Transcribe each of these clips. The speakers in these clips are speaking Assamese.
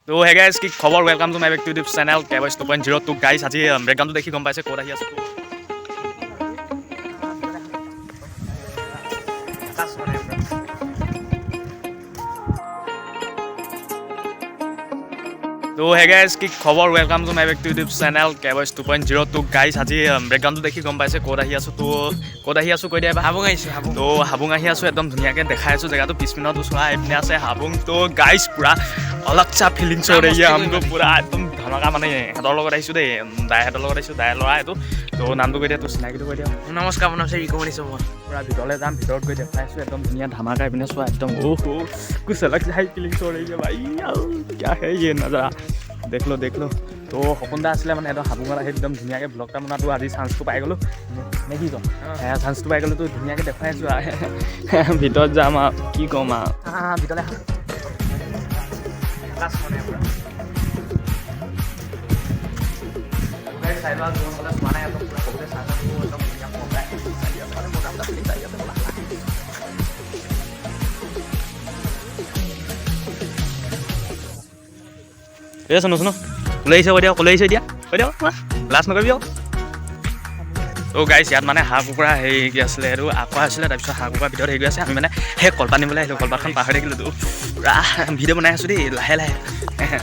তো হে গাইজ, কি খবৰ? Welcome to my back to YouTube channel কেবইছ 2.02। Guys, আজি বেকগ্ৰাউণ্ডটো দেখি গম পাইছে ক'ত আহি আছোঁ। তো হে গাইজ, কি খবৰ? Welcome to my back to YouTube channel কেবইছ 2.02। Guys, আজি বেকগ্ৰাউণ্ডটো দেখি গম পাইছে ক'ত আহি আছোঁ। তো ক'ত আহি আছোঁ কৈ দিয়া এবাৰ। হাবুং আহিছোঁ, হাবুং। তো হাবুং আহি আছোঁ, একদম ধুনীয়াকৈ দেখাই আছোঁ জেগাটো। পিছপিনতো চোৱা, এইপিনে আছে হাবুং। তো গাইজ, পূৰা अलग सा ফিলিংছ हो रही है हमको। পূৰা একদম ধমাকা মানে ইহঁতৰ লগত আহিছোঁ দেই, দাইহঁতৰ লগত আহিছোঁ। দাই ল'ৰা এইটো। তো নামটো কৈ দিয়া, তোৰ চিনাকিটো কৈ দিয়া। নমস্কাৰ, মোৰ নাম আছে ৰিকমণি চৌহান। পূৰা ভিতৰলৈ যাম, ভিতৰত গৈ দেখাই আছোঁ একদম ধুনীয়া ধামাকা। এইপিনে চোৱা একদম, ओहो, कुछ अलग हाई ফিলিংছ हो रही है भाई। क्या है ये नज़ारा, देख लो, देख लो। তো সপোন এটা আছিলে মানে একদম হাবুঙত আহি একদম ধুনীয়াকৈ ব্লগ এটা বনোৱাটো, আজি চান্সটো পাই গ'লোঁ নে কি ক'ম? চান্সটো পাই গ'লোঁ, তো ধুনীয়াকৈ দেখুৱাই আছোঁ আৰু ভিতৰত যাম আৰু কি ক'ম আৰু। ভিতৰলৈ আহা। মানে পুৰা চাই লোৱা, যোনসকলে চোৱা নাই, একদম পূৰা বহুতে চাই চাই একদম ধুনীয়া মজাই চাই আছে, মানে মজা মজা ফিলিং চাই আছে বোলা। এই চুনো চুনো, ক'লৈ আহিছে কৈ দিয়া, ক'লৈ আহিছে এতিয়া কৈ দিয়া, লাজ নকৰিবি আৰু। তো গাইছ, ইয়াত মানে হাঁহ কুকুৰা হেৰি কি আছিলে এইটো আঁকোৱা আছিলে, তাৰপিছত হাঁহ কুকুৰাৰ ভিতৰত হেৰি আছে। আমি মানে সেই কলপাত নিবলৈ আহিলোঁ, কলপাতখন পাহৰি থাকিলোঁ। তো পূৰা ভিডিঅ' বনাই আছোঁ দেই, লাহে লাহে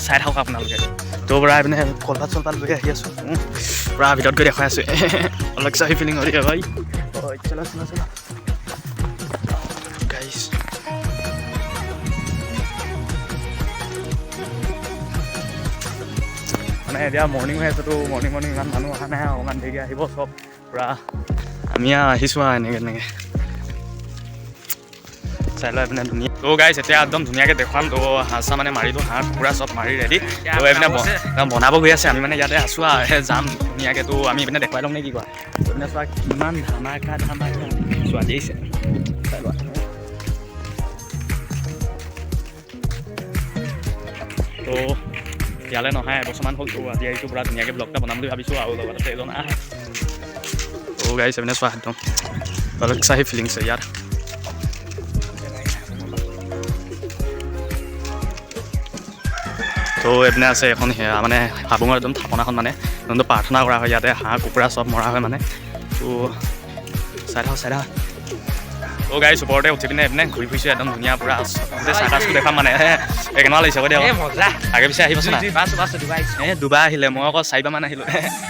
চাই থাকক আপোনালোকে। তো পূৰা এইপিনে কলপাত চলপাত লৈ আহি আছোঁ, পূৰা ভিতৰত গৈ দেখুৱাই আছোঁ। অলপ চাহি ফিলিং হৈ থাকে ভাই। চলো চলো চলো গাইছ। মানে এতিয়া মৰ্ণিং হৈ আছে, তো মৰ্ণিং মৰ্ণিং ইমান মানুহ অহা নাই, অকণমান দেৰিকৈ আহিব চব। পূৰা আমি আৰু আহিছোঁ আৰু এনেকৈ তেনেকৈ চাই লোৱা এইপিনে ধুনীয়া। তো গাইছ, এতিয়া একদম ধুনীয়াকৈ দেখুৱাম। তো হাঁহ চাহ মানে মাৰিলোঁ, হাঁহ কুকুৰা চব মাৰি ৰেডি। তো এইপিনে বনাব গৈ আছে, আমি মানে ইয়াতে আছোঁ আৰু যাম ধুনীয়াকৈ। তো আমি এইপিনে দেখুৱাই ল'ম নে কি কোৱা? এইপিনে চোৱা, কিমান ধামাকা ধামাকা চোৱা দিছে, চাই লোৱা। তো ইয়ালৈ নহয় এবছৰমান হ'ল, তো আজি আহিছোঁ, পূৰা ধুনীয়াকৈ ব্লগ এটা বনাম বুলি ভাবিছোঁ আৰু লগত আছে এজন আহ। তো গাইছ, এইপিনে চোৱা, একদম अलग सा ही ফিলিংছ है यार। তো এইপিনে আছে এখন সেয়া মানে হাবুঙৰ একদম থাপনাখন, মানে যোনটো প্ৰাৰ্থনা কৰা হয়, ইয়াতে হাঁহ কুকুৰা চব মৰা হয় মানে। তো চাই থাকক, চাই থাকক। তো গাইছ, ওপৰতে উঠি পিনে এইপিনে ঘূৰি ফুৰিছোঁ, একদম ধুনীয়া পূৰা গোটেই চাৰ্কাছটো দেখাম মানে। এই কেনেকুৱা লাগিছে কৈ দিয়া। এই মজা। আগে পিছে আহি পাইছে না? পাইছোঁ, পাইছোঁ, দুবাৰ আহিছোঁ। এই দুবাৰ আহিলে, মই আকৌ চাৰিবাৰমান আহিলোঁ,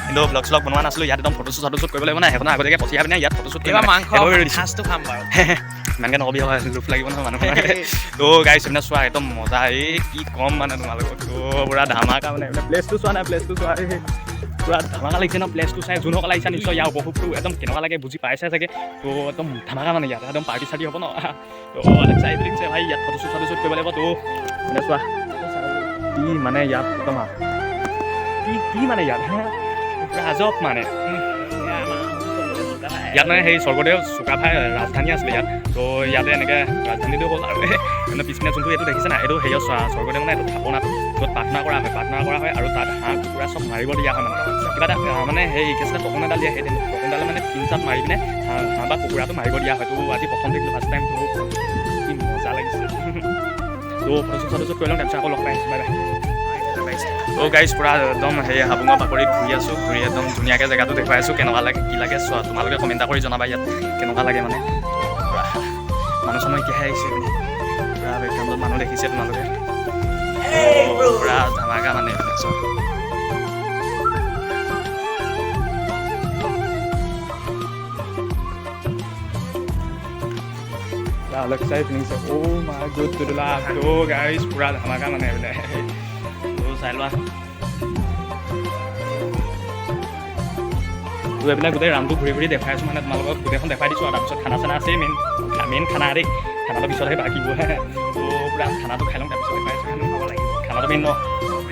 কিন্তু ব্লগ শ্লগ বনোৱা নাছিলোঁ। ইয়াত একদম ফটোশ্বুট চটোশ্বুট কৰিব লাগিব না, সেইখন আগতীয়াকৈ পঠিয়াই পিনে ইয়াত ফটোশ্বুট এইবাৰ মাংস দিছোঁ। সাজটো খাম বাৰু। ইমানকৈ নকবি হয়, লোভ লাগিব নহয় মানুহ। তো গাইছ, এইপিনে চোৱা, একদম মজা। এই কি ক'ম মানে তোমালোকক, তো পূৰা ধামাকা মানে। এইপিনে প্লেচটো চোৱা নাই, প্লেচটো চোৱা, এই পূৰা ধামাকা লাগিছে ন প্লেচটো চাই? যোনসকল আহিছা, নিশ্চয় ইয়াৰ উপভোগটো একদম কেনেকুৱা লাগে বুজি পাইছে চাগে। তো একদম ধামাকা মানে ইয়াত একদম পাৰ্টি চাৰ্টি হ'ব ন। তো অলপ চাই ফিলিংছে ভাই, ইয়াত ফটোশ্বুট চটোশ্বুট কৰিব লাগিব। তো মানে চোৱা, কি মানে ইয়াত একদম কি কি মানে ইয়াত পূৰা আজব মানে। ইয়াত মানে সেই স্বৰ্গদেউ চুকাফাই ৰাজধানী আছিলে ইয়াত। তো ইয়াতে এনেকৈ ৰাজধানীটো হ'ল আৰু মানে পিছপিনে যোনটো এইটো দেখিছে নাই, এইটো হেৰিয় স্বৰ্গদেউ মানে এইটো থাপনাটো, য'ত প্ৰাৰ্থনা কৰা হয়, প্ৰাৰ্থনা কৰা হয় আৰু তাত হাঁহ কুকুৰা চব মাৰিব দিয়া হয়। মানে কিবা এটা মানে সেই কি আছিলে টকন এডাল দিয়ে, সেই টকনডাল মানে তিনিটাত মাৰি পিনে হাঁহ বা কুকুৰাটো মাৰিব দিয়া হয়। তো আজি প্ৰথম দেখিলোঁ, ফাৰ্ষ্ট টাইম, তো কি মজা লাগিছে। তো ফটোশ্বুট চটোশ্বুট কৰি লওঁ, তাৰপিছত আকৌ লগ পাই আহিছোঁ, বাই বাই। তো গাইজ, পূৰা একদম সেই হাবুঙৰ বাকৰিত ঘূৰি আছোঁ, ঘূৰি একদম ধুনীয়াকৈ জেগাটো দেখুৱাই আছোঁ। কেনেকুৱা লাগে কি লাগে চোৱা, তোমালোকে কমেণ্ট এটা কৰি জনাবা ইয়াত কেনেকুৱা লাগে। মানে পূৰা মানুহ চানুহ এতিয়াহে আহিছে এইপিনে, পূৰা বেকগ্ৰাউণ্ডত মানুহ দেখিছে তোমালোকে। তো পূৰা ধামাকা মানে এইপিনে চোৱা। পূৰা अलग सा ফিলিংছ, অ' মাই গুড টুডুলা। তো গাইজ, পূৰা ধামাকা মানে এইপিনে, তো চাই লোৱা। তো এইবিলাক গোটেই ৰামটো ঘূৰি ঘূৰি দেখুৱাই আছোঁ, মানে তোমালোকক গোটেইখন দেখুৱাই দিছোঁ আৰু তাৰপিছত খানা চানা আছেই, মেইন মেইন খানা দেই, খানাটো পিছতহে বাকীবোৰ। তো পূৰা খানাটো খাই লওঁ, তাৰপিছত দেখুৱাই আছোঁ। খাব লাগিব। খানাটো মেইন ন,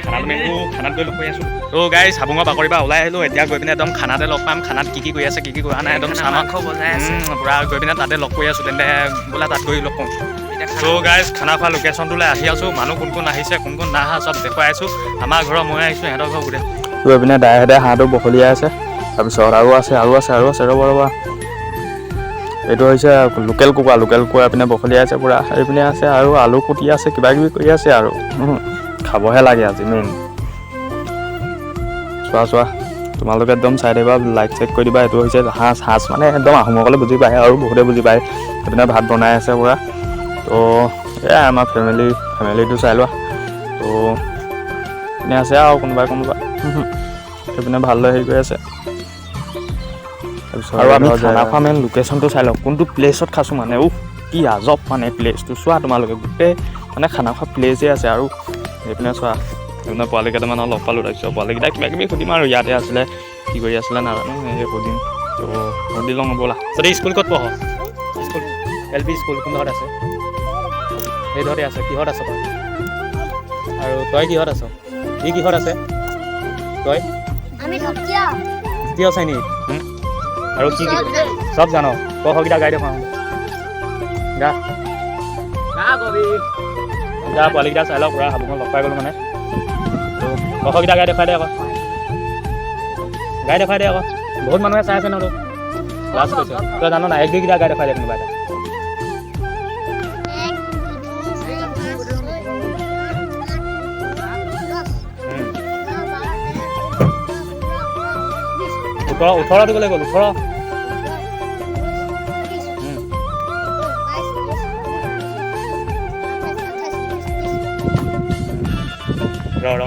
খানাটো মেইন। তো খানাত গৈ লগ কৰি আছোঁ। তো গাইজ, হাবুঙৰ বাকৰিৰ পৰা ওলাই আহিলোঁ, এতিয়া গৈ পিনে একদম খানাতে লগ পাম। খানাত কি কি কৰি আছে, কি কি কৰা নাই, একদম খানা চাম। মাংস বজাই আছে। পূৰা গৈ পিনে তাতে লগ কৰি আছোঁ তেন্তে, বোলা তাত গৈ লগ কৰোঁ। এতিয়া তো গাইজ, খানা খোৱা লোকেশ্যনটোলৈ আহি আছোঁ। মানুহ কোন কোন আহিছে, কোন কোন নাই অহা চব দেখুৱাই আছোঁ। আমাৰ ঘৰৰ মই আহিছোঁ, সিহঁতৰ ঘৰ গোটেই। তো এইপিনে দাইহঁতে হাঁহটো বখলিয়াই আছে, তাৰপিছত আৰু আছে, আৰু আছে, আৰু আছে, ৰ'ব ৰ'বা। এইটো হৈছে লোকেল কুকুৰা, লোকেল কুকুৰা এইপিনে বখলিয়াই আছে পূৰা। এইপিনে আছে আৰু আলু কুটি আছে, কিবা কিবি কৰি আছে আৰু। খাবহে লাগে আজি মেইন। চোৱা চোৱা, তোমালোকে একদম চাই থাকিবা, লাইক চাইক কৰি দিবা। এইটো হৈছে সাঁজ। সাঁজ মানে একদম আহোমসকলে বুজি পায় আৰু বহুতে বুজি পায়। সেইপিনে ভাত বনাই আছে পূৰা। তো এয়াই আমাৰ ফেমিলিটো চাই লোৱা। তো এনে আছে আৰু কোনোবা কোনোবা সেইপিনে ভালদৰে হেৰি কৰি আছে। তাৰপিছত আৰু আমি খানা খোৱা মেইন লোকেশ্যনটো চাই লওঁ, কোনটো প্লেচত খাইছোঁ মানে। উফ, কি আজব মানে প্লেচটো। চোৱা তোমালোকে, গোটেই মানে খানা খোৱা প্লেচেই আছে। আৰু সেইপিনে চোৱা, সেইপিনে পোৱালি কেইটামানক লগ পালোঁ। তাৰপিছত পোৱালিকেইটা কিবা কিবি সুধিম আৰু ইয়াতে আছিলে, কি কৰি আছিলে নাজানো, সেই সুধিম। তো সুধি লওঁ ব'লা। তই স্কুল ক'ত পঢ়? স্কুল এল পি স্কুল কোনডোখৰত আছে? সেইডোখৰতে আছে। কিহত আছ তই? আৰু তই কিহত আছ? সি কিহত আছে? তই আমি তৃতীয়। তৃতীয় শ্ৰেণীত। আৰু কি কি চব জান? ক খকেইটা গাই দেখুৱাওঁ, গা গা। পোৱালিকেইটা চাই লওক, পূৰা হাবুঙত লগ পাই গ'লোঁ মানে। তো ক খকেইটা গাই দেখুৱাই দে আকৌ, গাই দেখুৱাই দে আকৌ। বহুত মানুহে চাই আছে নহয় তোক, লাজ কৰিছে। তই জান নাই? এক দুইকেইটা গাই দেখুৱাই দে কোনোবা এটা। 1 2 3 4 5 6 7 8 9 10 11 12 13 14 15 16 17 18 19 20 18 দিবলৈ গ'ল, 18। 21 22 23 28 29 30। ৰ ৰ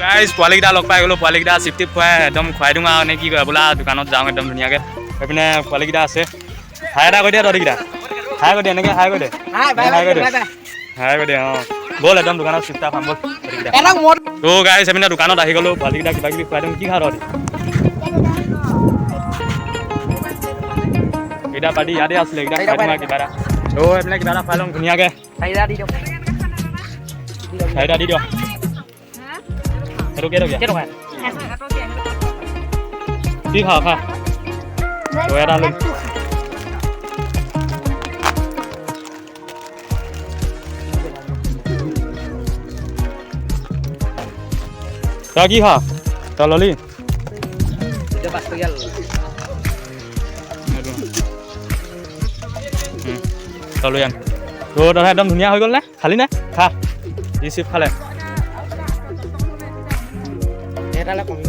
গাইজ, পোৱালিকেইটা লগ পাই গ'লোঁ। পোৱালিকেইটা চিপ টিপ খুৱাই একদম খুৱাই দিওঁ আৰু নে কি কয়, বোলা দোকানত যাওঁ একদম ধুনীয়াকৈ। সেইপিনে পোৱালিকেইটা আছে। হাই এটা কৈ দিয়া তহঁতিকেইটা, হাই কৈ দে, এনেকৈ হাই কৈ দে, হাই কৈ দে, হাই কৈ দে। অঁ ব'ল, একদম দোকানত চিপ এটা খাম ব'ল তহঁতিকেইটা। তো গাইজ, সেইপিনে দোকানত আহি গ'লোঁ। পোৱালিকেইটা কিবা কিবি খুৱাই দিওঁ। কি খাওঁ তহঁতি? এইকেইটা পাৰ্টি ইয়াতে আছিলে, এইকেইটা খুৱাই দিওঁ আৰু কিবা এটা। তো এইপিনে কিবা এটা খুৱাই লওঁ ধুনীয়াকৈ। চাৰিটা দি দিয়ক। চাৰিটা দি দিয়ক। সেইটো কেইটকীয়া? কেইটকা? কি খাওঁ খা। তো এটা লৈ তই কি খাৱ? তই ল'লি? এতিয়া 5 টকীয়া ল'লো। তই লৈ আন। তো দাদা একদম ধুনীয়া হৈ গ'ল নে? খালি নে? খা, ই চিপ খালে। এটালৈ কমি।